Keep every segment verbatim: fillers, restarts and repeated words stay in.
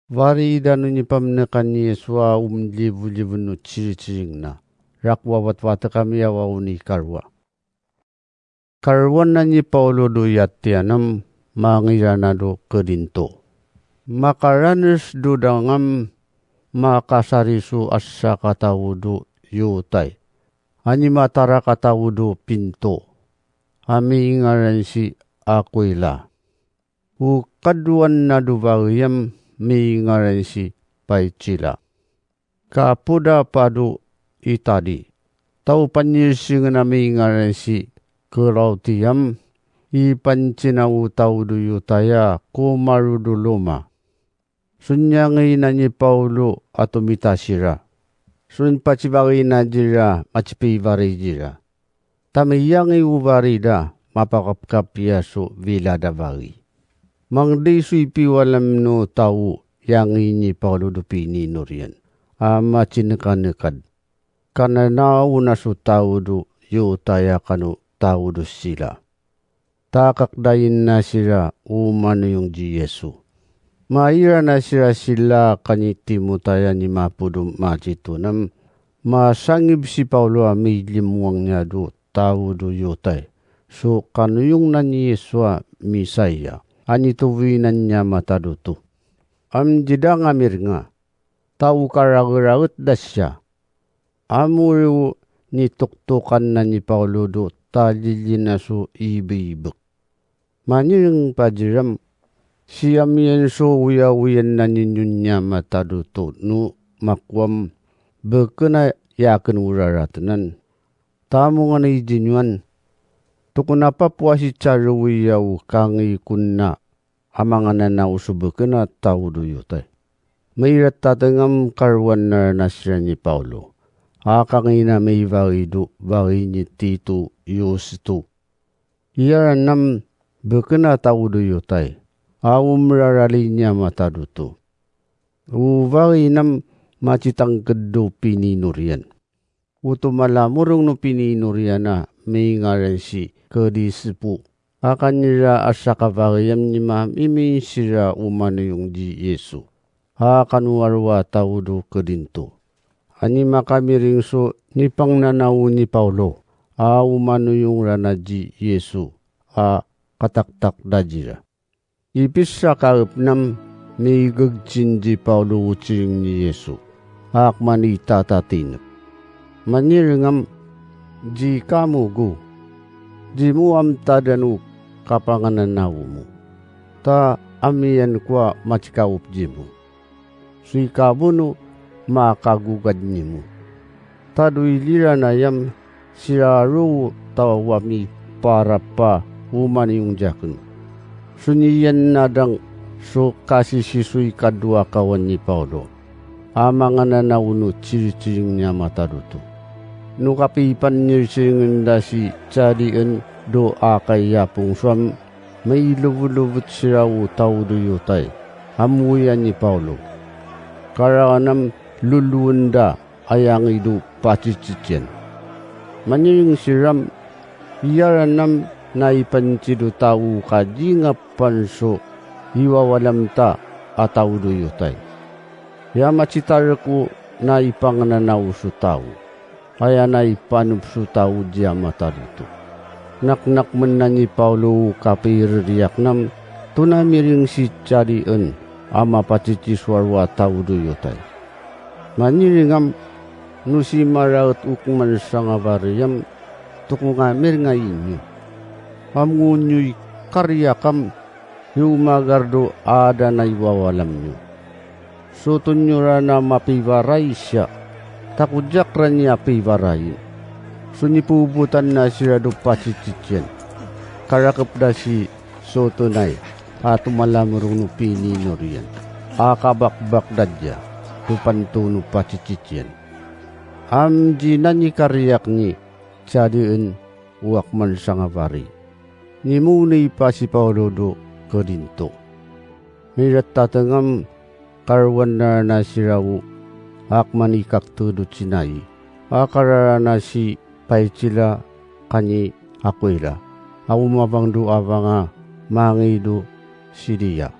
Wari danoni pamnekan ni Yesu a umliwliw no cirikiring na. Rako wa watwate kami a waoni karowa. Karowan nan ni Paolo do yatiyan am, mangira na do Korinto. Makaranes do dangam, makasari so asakataw do Yotay. Ani matarakataw do pinto. A miingaran si Akoila. O kadoan na do wari am miingaran si Paitila. Kapoda pa do Itali. Taw panyirsingan a miingaran si Klaodia am, i pancina o taw do Yotaya komarodo Roma. Song iyangi nan ni Paolo a tomita sira. Song pacibarina dira, macipiwari dira. Tamiyangi o wari da, mapakapkap iya so wila da wari. Mangdi so i piwalam no taw iyangi ni Paolo do pininoriyan. A macinekanekad. Kananaw na so taw do Yotaya kano taw do Sila. Takakdain na sira o manoyong di Yesu. Maira na sira Sila kani Timotaya ni mapodo macitonam, masangib si Paolo a milimowang niyan do taw do Yotay. So kanoyong nan ni Yesu a Misaya. Ani towinan niyan matad oto. Am didang a miringa. Taw karageraget da siya. Amore o nitoktokan nan ni Paolo do talilin a so ibebek. Manireng pajiram, siyam iyan so oyaoyan nan ni nyon niyan matad oto no makowa am, beken a yaken o raratenan. Tamongan i dinwan, tokon a papowa si cari oya o kangikon na a mangananaw so beken a taw do Yotay. Maira tateng am karowan aran a siran ni Paolo. A kangina mi wari do wari ni Tito Yusto. Iyaran am beken a taw do Yotay. A omerarali niyan matad oto. O wari nam macitangked do pininoriyan. O tomalamorong no pininoriyan a miingaran si Kerisepo. A kanira a sakawari am ni mamimin sira o manoyong di Yesu. A kano aroa taw do Korinto. Ani makamiring so nipangnanaw ni Paolo. A o manoyong rana di Yesu. A kataktak da dira. I pisakaep nam migegcin di Paolo o ciring ni Yesu. Ak mani tatatinep. Manireng am di kamogo. Di mo am tadan o kapangananaw mo. Ta amiyan ko a macikaop di mo. So i kabono makagogad ni mo. Tado iliran ayam siraro o taw a miparapa o maniyong jaken. So niyan nadang so kasisi so i kadowa kawan ni Paolo. A mangananaw no ciriciring niyan matado oto. No kapipanyirisiringen da si cadian do akay a pungso am, mailowolowet sira o taw do Yotay a moyan ni Paolo. Karangan am lolowen da ayangi do paciciciyan. Manireng siram, iyaran am na ipanci do taw o kajingapan so i wawalam ta a taw do Yotay. Ya macitarek o na ipangananaw so taw. Aya na ipanop so taw di a matado oto. Naknakmen nan ni Paolo o kapireriyak nam, tona miring si cadian a mapacici so aroa taw do Yotay. Manireng am, no si maraet okman sangawari am, tokong a miringa inyo. Am ngonyo i kariyak am, yo magar do adan a i wawalam nyo. Sotonyo ran a mapiwarai siya, ta ko diak ran i apiwarai. So nipobotan na sira do paciciciyan. Karakep da si sotonay a tomalamorong no pininoriyan. A kabakbak da diya do panto no paciciciyan. Am di nan i kariyak ni cadian o akman sangawari. Nimono i pasi Paolo do Korinto. Mirattateng am karowan aran a sira o akman i kakto do cinai. A kararan a si Paitila kani Akoila. A o mabang do abang a mangi do Siriya.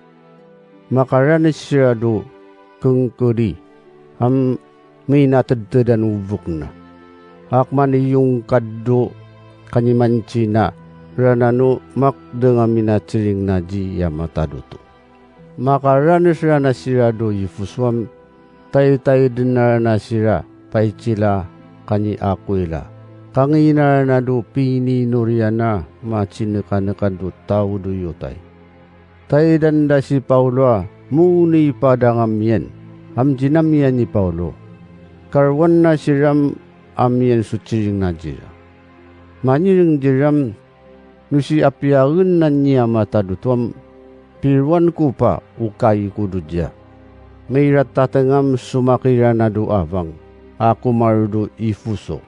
Makaranes sira do kengkedi, am minatedtedan ubuk na. Ak maniyong kaddo kanyimanci na, rananu mak dengan minatiring naji ya matadoto. Makaranes ra nasira do ifuso am, taitaiden ra nasira Paicila kanyi Akuila. Kanginar na do pininorian a macinekaneka do taw do Yotay. Taidan da si Paulo a muni padang amiyan, am jinamiyan i Paulo. Karowan na siram amiyan so ciring naji ra. Manyiring jiram, nusi apiyaen na niya matadoto am, piroan ko pa o kaiko do diya. Mairat a tengam so makira na do abang, a komarodo ifuso.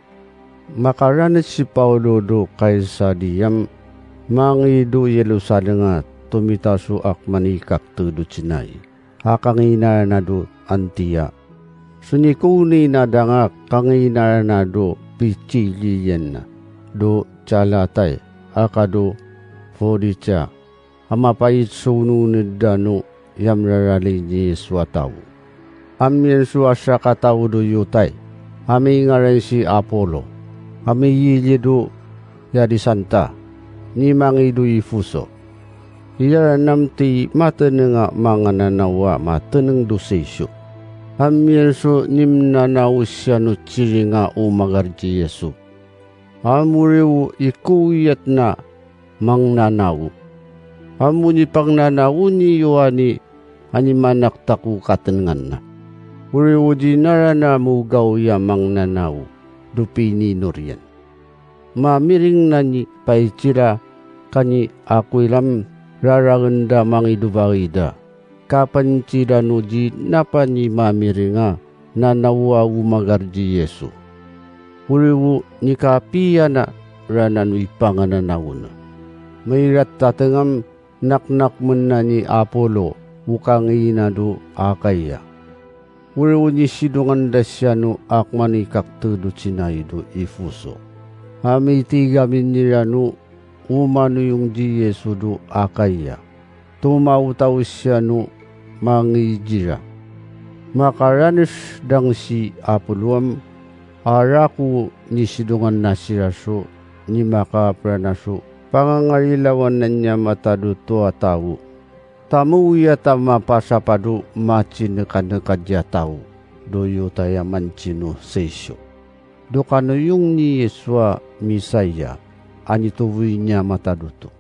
Makaranes si Paulo do Kaisari am, mangi do Yerusalem a tomita so ak manikakte do cinai, a kanginar na do Antia. So nikoni na dang a kanginar na do Picilian na, do Calatay, a ka do Folicia. A mapait so ononed dano yamrarali ni Yesu a taw. Amiyan so asaka taw do Yotay, a mingaran si Apolo, a miyili do Yalisanta, ni mangi do ifuso. Iyaran am ti mateneng a mangananaw a mateneng do seiso. Amiyan so nimananaw siyanu ciring a o magarid si Yesu. Am wiri wo ikoyat na mangnanaw. Am o nipangnanaw ni Yoani a nimanaktak o katenengan na. Wiri wo dinaran a mogaw ya mangnanaw do pininorian. Mamiring na ni Paicila kanyi Akuila am raraen da mangi do bawi da. Kapancidano di napani mamiring a nanaw a o magarid si Yesu. Wiri wo nikapiya na rananu ipangananaw na. Mairat a tengam naknakmen na ni Apolo o kangi na do Akaya. Wiri wo nisidongan da siyanu ak manikakte do cinai do ifuso. A mitigamin iranu o manoyong di Yesu do Akaya. Tomaotaw siyanu mangi dira. Makaranes dang si Apolo am, a rako nisidongan nasira so ni makaprana so pangangarilawan na niya matadoto a taw. Tamoya ta mapasapado macinekaneka diya taw do Yotaya mancino seiso. Do kanoyong ni Yesu a Misaya a nitoboy niya matadoto.